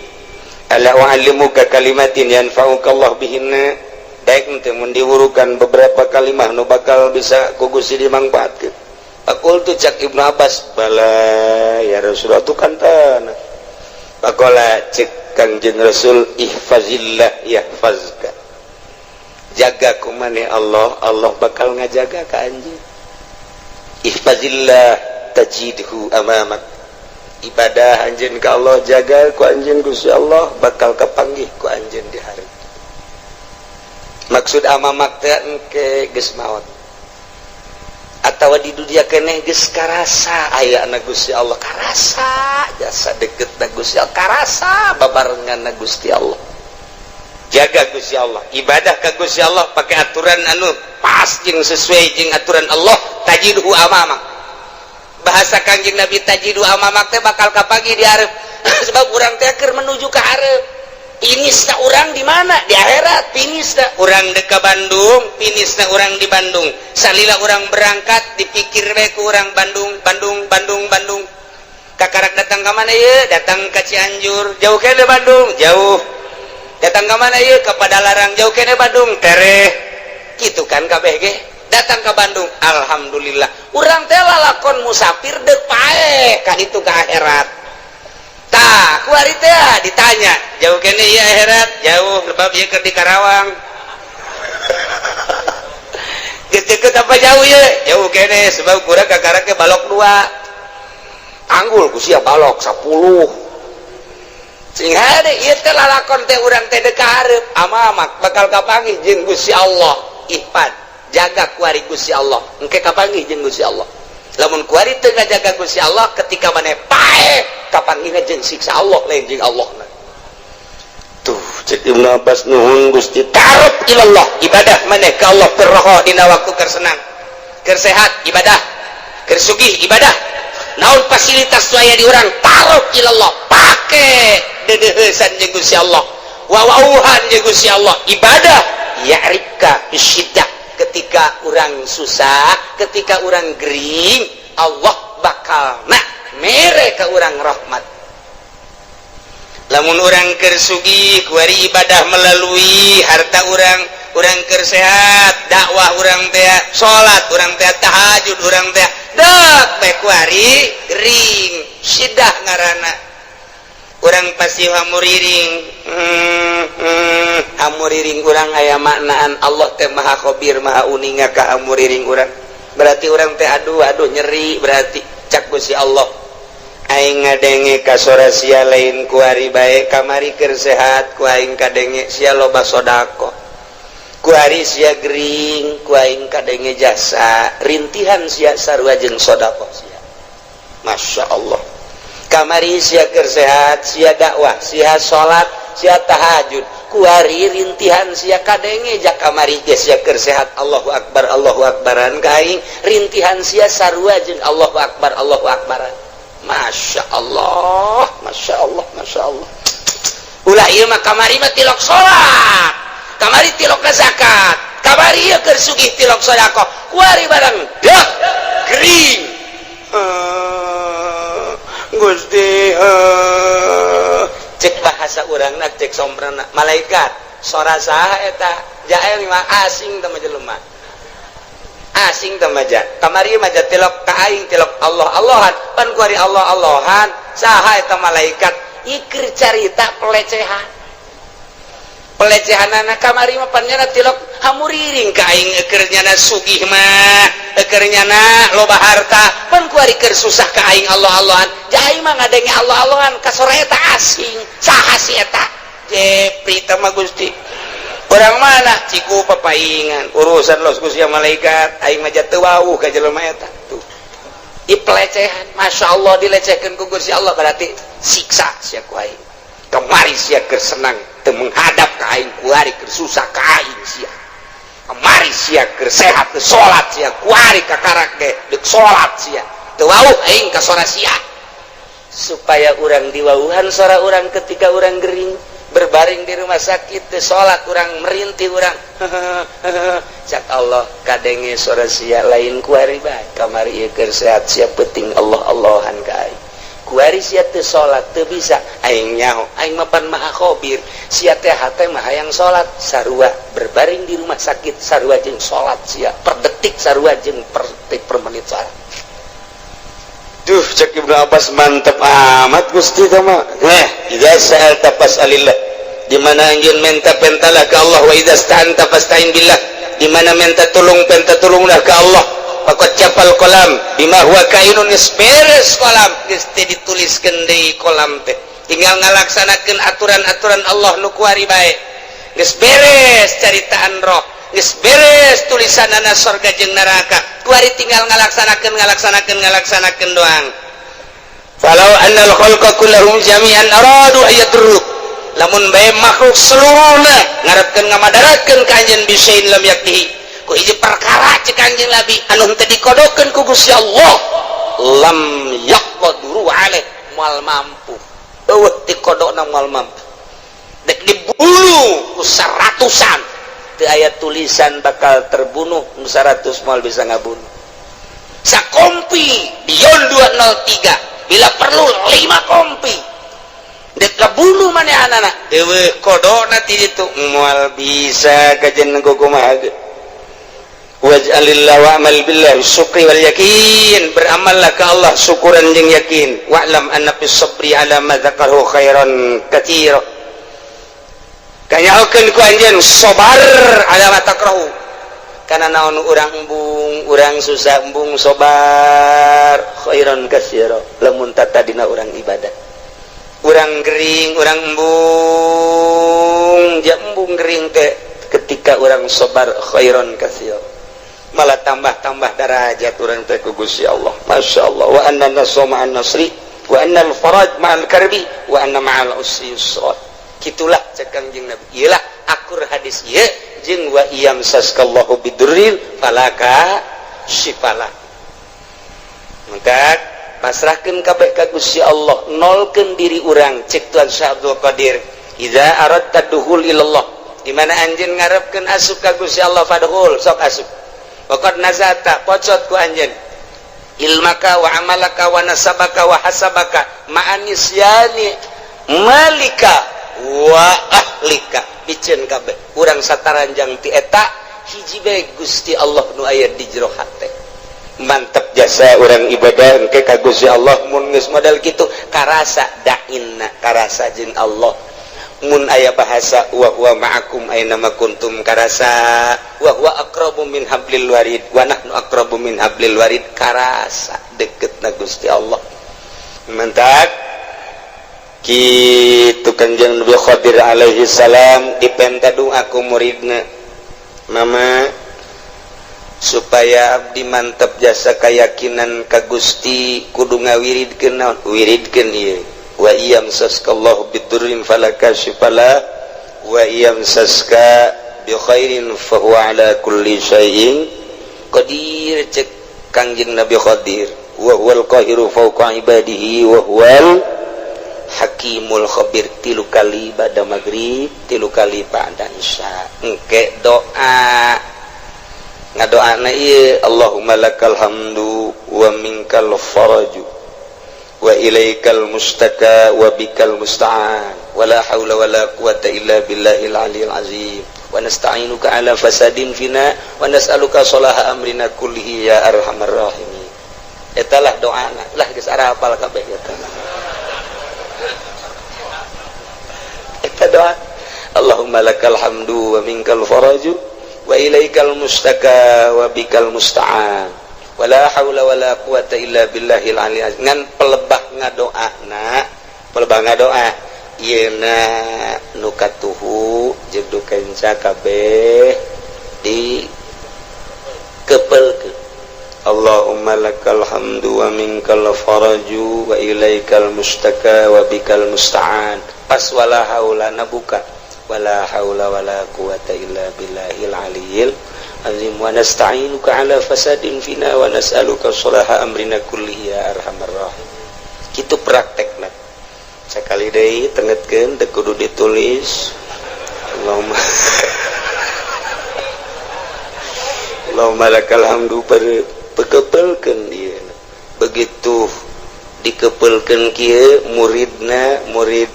ala u'allimuka kalimatin yanfa'uka Allah bihinna, daek teu mun diwurukan beberapa kalimah nu bakal bisa ku Gusti dimangfaatkeun? Faqultu, cak Ibnu Abbas, bala ya Rasulullah, tu kan tanah. Faqala, cek Kangjeng Rasul, ihfazillah yahfazka, jaga ku maneh Allah, Allah bakal ngajaga ka anjeun. Ihfazillah tajidhu amamak, ibadah anjeun ka Allah, jaga ku anjeun Gusti Allah, bakal kapanggih ku anjeun di hari. Maksud amamak teh engke geus maot atau Atawa di dunia keneh geus karasa aya na Gusti Allah, karasa jasa deket na Gusti Allah, karasa babarengan na Gusti Allah. Jaga Gusti Allah, ibadah ka Gusti Allah pakai aturan anu pas jeung sesuai jeung aturan Allah. Tajidhu amamak, bahasa Kangjeng Nabi, tajidhu amamak teh bakal kapanggih di hareup, sebab urang teh keur menuju ke hareup. Finisna urang di mana? Di akhirat finisna. Urang dek ka Bandung, finisna urang di Bandung. Salila urang berangkat dipikir we ku urang Bandung, Bandung, Bandung, Bandung. Kakarak datang ke mana ya? Datang ke Cianjur, jauh keneh Bandung? Jauh. Datang ke mana ya? Ke Padalarang, jauh keneh Bandung? Tereh. Gitu kan KBG datang ke Bandung. Alhamdulillah, urang teh lalakon musafir dek paeh ka itu, ke akhirat. Tah, kuari teh ditanya, jauh keneh ya akhirat? Jauh, sebab ieu keur di Karawang. Geus deket apa jauh ya? Jauh keneh, sebab kurang kakarak ke balok dua. Tanggul ku sia balok 10. Sing hade ieu teh lalakon teh urang teh dek ka hareup, amamak bakal kapanggih jeung Gusti Allah. Ihfad, jaga kuari Gusti Allah, engke kapanggih jeung Gusti Allah. Lamun kuari teu ngajaga Gusti Allah, ketika maneh paeh kapanggihna jeung siksa Allah, lain jeung Allah. Tuh, cek Ibnu Abbas, nuhun Gusti. Ta'aruf ilallah, ibadah maneh ka Allah firroho, dina waktu keur senang, keur sehat ibadah, keur sugih ibadah, naon fasilitas nu aya di urang. Ta'aruf ilallah, pake dedeuheusan jeung Gusti Allah, wawauhan jeung Gusti Allah, ibadah. Ya'rifka bisyiddah, ketika urang susah, ketika urang gering, Allah bakal nak mere ke urang rahmat. Lamun urang keur sugih, kuari ibadah melalui harta urang. Urang keur sehat, dakwah urang teh, salat urang teh, tahajud urang teh. Dek teh kuari gering, sidah ngaranna, urang pasti hamuriring. Hamuriring urang aya maknaan. Allah teh maha khabir, maha uninga ka hamuriring urang. Berarti urang teh aduh aduh nyeri. Berarti cak Gusti Allah, aing ngadenge ka sora sia lain kuari bae. Kamari keur sehat ku aing kadenge sia loba sodako, kuari sia gering ku aing kadenge jasa rintihan sia sarua jeung sodako sia. Masya Allah. Kamari sia keur sehat, sia dakwah, sia salat, sia tahajud, kuari rintihan sia kadenge. Jak kamari ge sia keur sehat Allahu akbar Allahu akbaran ka aing, rintihan sia sarua jeung Allahu akbar Allahu akbaran. Masya Allah, Masya Allah, Masya Allah. Ulah ieu mah, kamari mah tilok salat, kamari tilok zakat, kamari ieu keur sugih tilok sedekah, kuari barang deh gering, Gusti, cek bahasa urangna, cek sombrana, malaikat, sora saha eta? Jael mah asing teh mah, jelema asing teh mah. Kamari mah tilok ka aing, tilok Allah Allahan, pan kuari Allah Allahan, saha eta malaikat? Ikir carita pelecehan, pelecehan anak. Kamari mah pan nyana tilok hamuriring ka aing, eukeur nyana sugih mah, eukeur nyana loba harta, pan kuari keur susah ka aing Allah Allahan. Jai mah ngadenge Allah Allahan ka sora eta asing, saha si eta? Jepri teh mah Gusti, orang mana? Ciku papaingan urusan los Gusti malaikat, aing mah teu wawuh ka jelema eta. Tuh i pelecehan. Masya Allah, dilecehkan ku Gusti Allah, berarti siksa sia ku aing. Kemari sia keur senang teu menghadap ka aing, kuari keur susah ka aing sia. Kemari sia keur sehat teu salat sia, kuari kakarak ge deuk salat sia, teu wawuh aing ka sora sia. Supaya urang diwawuhan sora urang ketika urang gering, berbaring di rumah sakit, teu salat urang, merintih urang, cak Allah, kadenge sora sia lain kuari bae. Kamari ieu keur sehat sia penting Allah Allahan ka aing, kuari sia teu salat, teu bisa, aing nyaho, aing mah pan maha khabir. Sia teh hate mah hayang salat, sarua berbaring di rumah sakit sarua jeung salat sia, per detik sarua jeung per detik, per menit salat. Duh, cek Ibnu Abbas, mantep amat Gusti mah. Nah, idza sa'alta fas'alillah. Di mana anjeun minta, pentalah ke Allah. Wa idza sta'anta fasta'in billah. Di mana minta tolong, penta tolonglah ke Allah. Faqad jaffal qalam bima huwa kainun, geus beres kolam, geus teu dituliskeun deui kolam teh. Tinggal ngalaksanakeun aturan-aturan Allah nu kuari bae. Geus beres caritaan roh. Geus beres tulisanana sorga jeung neraka. Kuari tinggal ngalaksanakeun ngalaksanakeun ngalaksanakeun doang. Falau annal khalqa kullahum jami'an aradu ayadruk, lamun bae makhluk seluruhna ngarepkeun ngamadaratkeun ka anjeun bisain lam yakdihi ku hiji perkara cek Kanjeng Nabi anu henteu dikodokeun ku Gusti Allah, lam yaqduru alaih, moal mampu. Eueuh dikodokna moal mampu. Dek dibunuh ku seratusan, teu aya tulisan bakal terbunuh, nu 100 moal bisa ngabunuh. Sakompi Dion 203, bila perlu 5 kompi dek kabunuh manehanana, eueuh kodokna ti ditu moal bisa kajen kumaha ge. Waj'alillah wa'mal billah syukri wal yakin, beramallah ke Allah syukuran jeung yakin. Wa'lam anna fis sabri ala ma dzakarahu khairan katsira, kanyahokeun ku anjeun sabar ala ma takrahu, kana naon urang embung, urang susah embung sabar, khairan katsira lamun tatadina urang ibadah. Urang gering, urang embung, ja embung gering teh ketika urang sabar khairan katsira, malah tambah-tambah darajat urang teh ku Gusti Allah. Masya Allah. Wa anna nasra ma'an nasri wa anna al-faraj ma'al karbi wa anna ma'al usri yusra. Kitulah cek Kangjeng Nabi. Iyalah akur hadis ieu jeung wa iyamsaskallahu bidurrin falaka syifala. Maka pasrahkeun kabeh ka Gusti Allah, nolkeun diri urang. Cek Tuan Syekh Abdul Qadir, idza aradta dukhul ilallah, di mana anjeun ngarepkeun asup ka Gusti Allah, fadkhul, sok asup. Waqad nazata, pocot ku anjeun ilmaka wa amalaka wa nasabaka wa hasabaka ma'anisyani malika wa ahlika, piceun kabeh urang sataranjang ti eta hiji bae Gusti Allah nu aya di jero hate. Mantep jasa urang ibadah engke ka Gusti Allah. Mun geus model kitu karasa dainna, karasa jeung Allah. Mun aya bahasa wa huwa ma'akum aina ma kuntum karasa, wa huwa aqrabu min hablil warid wa nahnu aqrabu min hablil warid, karasa deketna Gusti Allah. Mantak kitu Kanjeng Nabi Khadir alaihi salam dipenta doa ku muridna, mama supaya abdi mantep jasa keyakinan ka Gusti kudu ngawiridkeun naon, wiridkeun ieu wa iyamsaskallahu bidurrin falakashifala wa iyamsaska bi khairin fa huwa ala kulli syai'in qadir. Cek Kangjeng Nabi Khadir, wa huwal qahiru fawqa ibadihi wa huwal hakimul khabir. 3 kali ba'da maghrib, 3 kali ba'da isya. Engke doa ngadoana ieu, Allahumma lakal hamdu wa minkal faraju wa ilaikal mustaka wa bikal musta'an wa la haula wa la quwata illa billahil aliyil azim wa nasta'inuka ala fasadin fina wa nas'aluka salaha amrina kullihi ya arhamar rahimin. Etalah doana lah, geus arapal kabeh eta. Eta doa Allahumma lakal hamdu wa minkal faraju wa ilaikal mustaka wa bikal musta'an wala haula wala quwata illa billahil aliyil azim. Ngan pelebah ngadoana, pelebah ngadoa yeuna nu katuhu jeung nu kenca kabeh di kepelkeun. Allahumma lakal hamdu wa minkal faraju wa ilaikal mustaka wa bikal musta'an. Pas wala haula nabuka wala haula wala quwata illa billahil aliyil azim wa nasta'inuka ala fasadin fina wa nas'aluka salaha amrina kullihi ya arhamar rahimin. Kitu praktekna. Sakali deui tengetkeun teu kudu ditulis. Allahumma Allahumma lakal hamdu pekepelkeun ieu. Begitu dikepelkeun kieu muridna, murid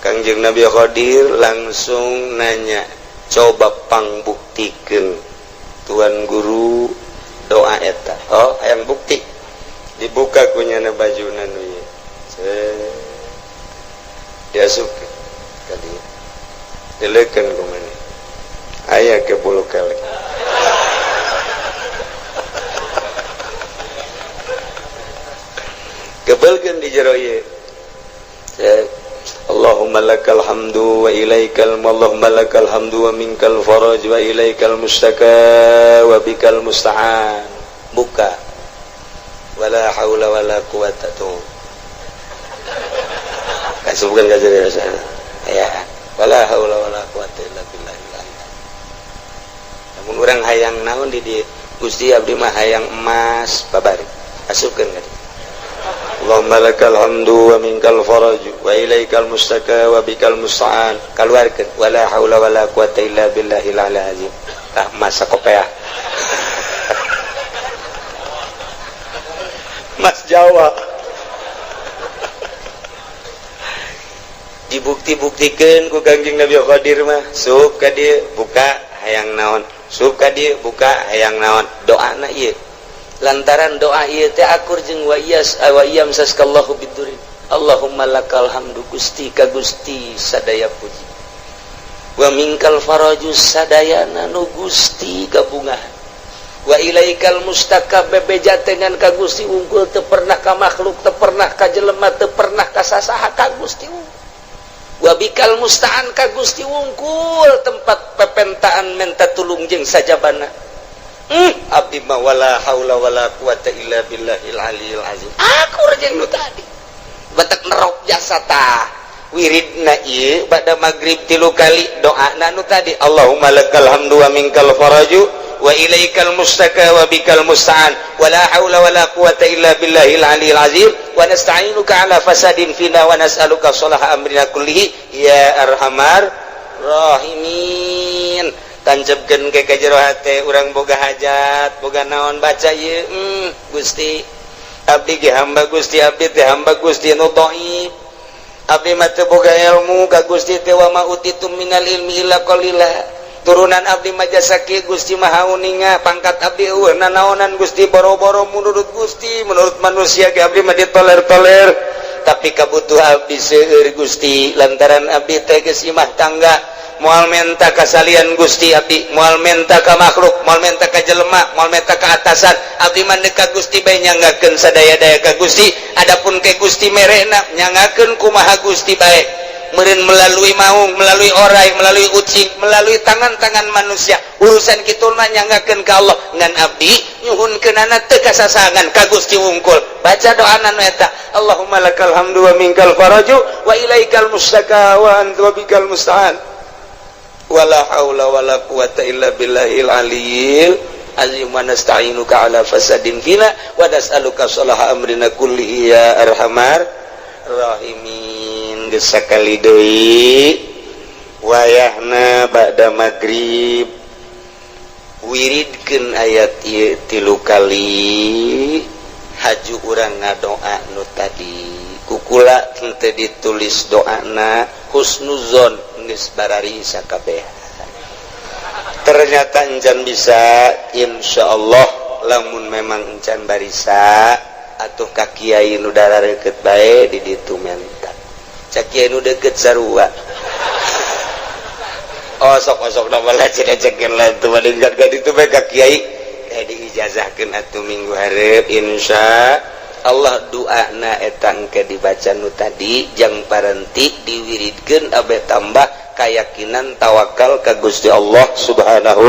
Kangjeng Nabi Khadir langsung nanya, coba pangbuktikeun Tuan Guru doa eta. Oh, hayang bukti. Dibuka kunyana bajuna nu ieu. Diasupkeun ka dieu. Dileukeun ku maneh. Aya ke bulu kelek. Kebelkeun di jero ieu. Allahumma Allahumma lakal hamdu wa ilaikal, Allahumma lakal hamdu wa minkal faraj wa ilaikal mustaka wa bikal musta'an. Buka, wala haula wala quwata, tuh kasubkan ka ya, wala haula wala quwata illa billah. Namun urang hayang naon di dieu? Gusti, abdi mah hayang emas babari, asupkeun ka. Allahumma lakal hamdu wa minkal faraj wa ilaikal mustaka wa bikal musta'an, keluarkeun, wala haula wala quwata illa billahil azim. Tah, masa kopeah Mas Jawa dibukti-buktikan ku Kangjeng Nabi Qadir mah. Sup ka dieu, buka, hayang naon? Sup ka dieu, buka, hayang naon? Doana ieu, lantaran doa ieu teh akur jeung wa iyas wa iyam saskallahu bidurin. Allahumma lakal hamdu, Gusti, ka Gusti sadaya puji, wa minkal faraju, sadayana nu Gusti gabungan, wa ilaikal mustaka, bebeja dengan ka Gusti unggul, teu pernah ka makhluk, teu pernah ka jelema, teu pernah ka sasaha, ka Gusti unggul. Wa bikal musta'an, ka Gusti wungkul tempat pepentaan menta tulung jeung sajabana. Abdi mah wala haula wala quwata illa billahil aliyil azim, akur jeung nu tadi. Batak nerok jasa tah wiridna ieu bada magrib tilu kali, doana nu tadi, Allahumma lakal hamdu wa minkal faraju wa ilaikal mustaka wa bikal musta'an wala haula wala quwata illa billahil aliyil azim wa nasta'inuka ala fasadin fina wa nas'aluka salaha amrina kullihi ya arhamar rahimin. Tancapkeun ke ka jero hate urang, boga hajat, boga naon, baca ieu. Gusti, abdi ge hamba Gusti, abdi teh hamba Gusti nu dhaif, abdi mah teu boga ilmu ka Gusti teh, wa ma utitum minal ilmi illa qalila. Turunan abdi mah jasa kieu, Gusti Maha uninga, pangkat abdi eueuh nanaonan, Gusti, boro-boro menurut Gusti, menurut manusia ge abdi mah ditoler-toler. Tapi kabutuh abdi seueur, Gusti, lantaran abdi teh geus imah tangga, moal menta kasalian Gusti, abdi moal menta ka makhluk, moal menta ka jelema, moal menta ka atasan. Abdi mah ka Gusti bae, nyanggakeun sadaya-daya ka Gusti. Adapun ke Gusti merena, nyanggakeun kumaha Gusti bae meureun, melalui maung, melalui orai, melalui ucing, melalui tangan-tangan manusia. Urusan kitu mah nyanggakeun ka Allah. Ngan abdi nyuhunkeunana teu kasasangan, ka Gusti wungkul. Baca doana nu eta, Allahumma lakal hamdu wa minkal faraju wa ilaikal mustaka wa anta wa bikal musta'an wala haula wala quwata illa billahil aliyil azim wa nasta'inuka ala fasadin fina wa nas'aluka salaha amrina kullihi ya arhamar rahimin. Geus sakali deui, wayahna ba'da magrib, wiridkeun ayat ieu tilu kali, haju urang ngadoa nu tadi. Kukula henteu ditulis doana, husnuzon geus barari sakabeh. Ternyata encan bisa, insyaallah lamun memang encan barisa atuh ka kiai nu deket bae di ditu, menta cak kiai nu deket sarua. Oh, sok sok nama lah cenah cekeun lah tuh mending ka ditu bae ka kiai, kayak diijazahkeun atuh minggu hareup, insya Allah. Doana eta engke dibaca nu tadi, jang parenti diwiridkeun abe tambah keyakinan tawakal ka Gusti Allah Subhanahu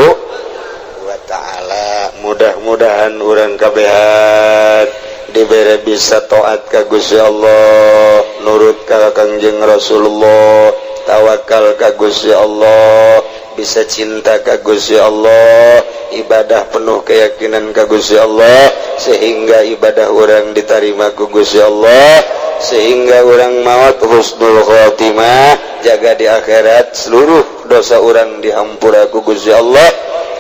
wa taala. Mudah-mudahan urang kabehan dibere bisa taat ka Gusti Allah, nurut ka Kangjeng Rasulullah, tawakal ka Gusti Allah, bisa cinta ka Gusti Allah, ibadah penuh keyakinan ka Gusti Allah, sehingga ibadah orang diterima ku Gusti Allah, sehingga orang maut husnul khotimah, jaga di akhirat seluruh dosa orang dihampura ku Gusti Allah,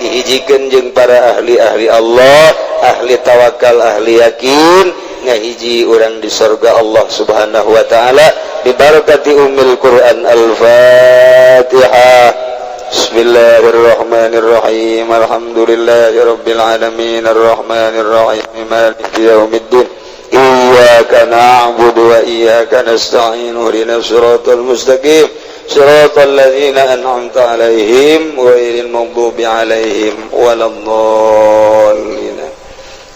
dihijikeun jeung para ahli-ahli Allah, ahli tawakal, ahli yakin, ngahiji orang di surga Allah Subhanahu wa taala, bibarakati ummil Quran. Al-Fatihah. Bismillahirrahmanirrahim. Alhamdulillahirabbil alamin, arrahmanir rahim, maliki yaumiddin. Iyyaka na'budu wa iyyaka nasta'in. Ihdinas siratal mustaqim. Siratal ladzina an'amta 'alaihim ghairil maghdubi 'alaihim waladdallin.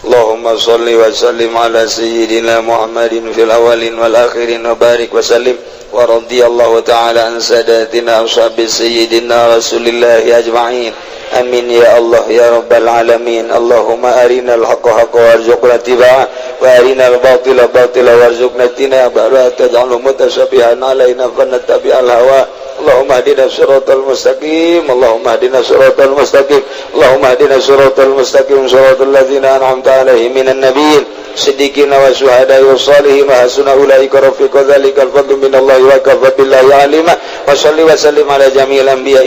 Allahumma salli wa sallim ala sayyidina Muhammadin fil awwalin wal akhirin wa barik wa sallim. Wa radhiyallahu ta'ala an sadatina ashabi sayyidina Rasulillah ajma'in. Amin ya Allah ya rabbal alamin. Allahumma arinal haqqa haqqa warzuqna ittiba'ah, wa arinal batila batila warzuqna ijtinabah, la taj'alhu mutasyabihan alaina fanattabi'al hawa. Allahumma hdina siratal mustaqim. Allahumma hdina siratal mustaqim. Allahumma hdina siratal mustaqim, siratal ladzina an'amta alaihim minan nabiyyin, siddiqin wa syuhada'i wa salihin, wa hasuna ulaika rafiqa. Dzalikal fadlu minallahi wa kafa billahi alima. Wa salli wa sallim ala jami'il anbiya'i.